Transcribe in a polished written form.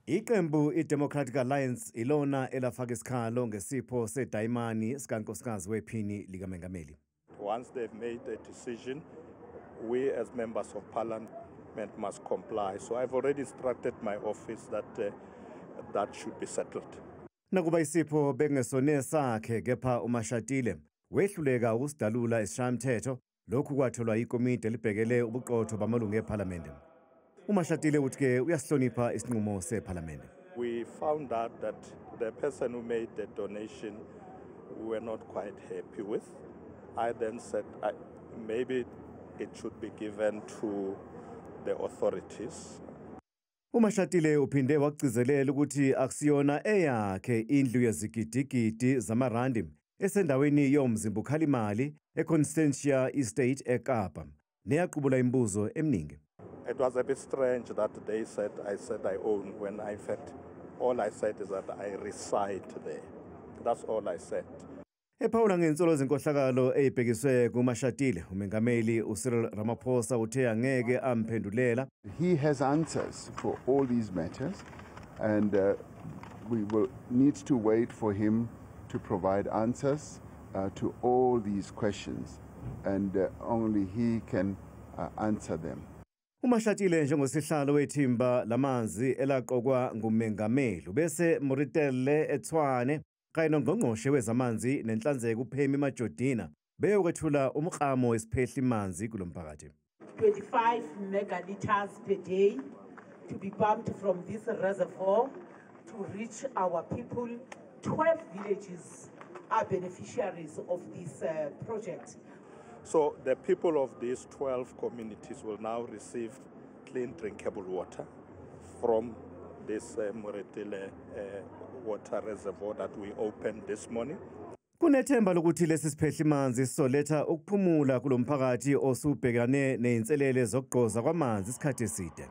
Iqembu iDemocratic Alliance ilona elafaka isikhalo ngesipho sedayimani sikankosikazi wephini likamengameli. Once they've made a decision, we as members of parliament must comply. So I've already instructed my office that that should be settled. Nakuba isipho bekungesona sakhe, kepha uMashatile wehluleka ukusidalula isishayamthetho. Lokhu kwatholwa ikomiti elibhekele ubuqotho bamalungu ePhalamende. UMashatile uthi-ke uyasihlonipha isinqumo sephalamende. We found out that the person who made the donation we were not quite happy with. I then said maybe it should be given to the authorities. UMashatile uphinde wakugcizelela ukuthi akusiyona eyakhe indlu yezigidigidi zamarandi esendaweni yomzimba ukhalimali eConstantia Estate eKapa, neyaqubula imibuzo eminingi. It was a bit strange that they said I said I own when I, in fact, all I said is that I reside there. That's all I said. Ephawula ngensolo zenkohlakalo eyibhekiswe kuMashatile, umengameli uCyril Ramaphosa uthe angeke amphendulela. He has answers for all these matters, and we will need to wait for him to provide answers to all these questions, and only he can answer them. UMashatile, njengosihlalo wethimba lamanzi elaqokwa ngumengameli, bese Moretele eTshwane kanye nongqongqoshe wezamanzi nenhlanzeko uPemmy Majodina beyokwethula umklamo wesiphehli manzi kulomphakathi. 25 megaliters per day to be pumped from this reservoir to reach our people. 12 villages are beneficiaries of this project. So the people of these 12 communities will now receive clean drinkable water from this Moretele water reservoir that we opened this morning. Kunethemba lokuthi lesi siphehli manzi sizoletha ukuphumula kulomphakathi osubhekane nezinselele zokugqoza kwamanzi isikhathi eside.